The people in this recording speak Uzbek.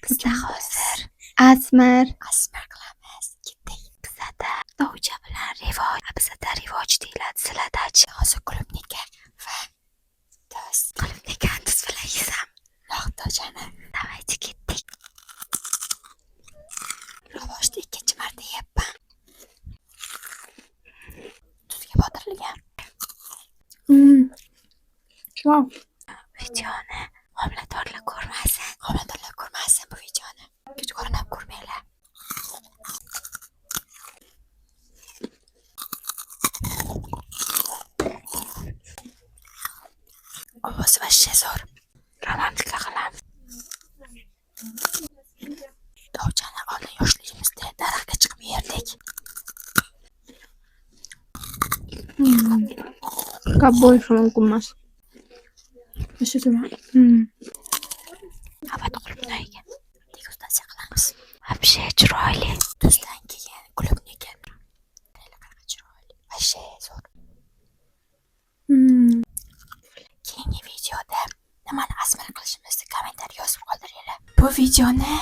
Bizda hozir Asmir. ASMR qilamiz. Ketdik. Bizada dovcha bilan rivoj. Bizada rivoj deyiladi, sizlardachi? Hozir клубника va tuz. Клубника ni tuz bilan yesam. Yoqdi. Давайте, ketdik. Rivojni ikkinchi marta yeyapman. Tuzga botirilgan. Wow. Videoni homiladorlar ko'rmasin. Homiladorlar ko'rmasin bu videoni. Kechqurun ham ko'rmanglar. Ovozi вообще zo'r. Romantika qilamiz. Dovchani oldin yoshligimizda daraxtga chiqib yerdik. Gap bo'lishi mumkin emas. Вообще zo'r. Navbat qulupnoyga. Degustatsiya qilamiz. Вообще chiroyli. Tuzdan keyin клубника. Qanaqa chiroyli. Вообще zo'r. Keyingi videoda nimani ASMR qilishimizni kommentariy yozib qoldiringlar. Bu videoni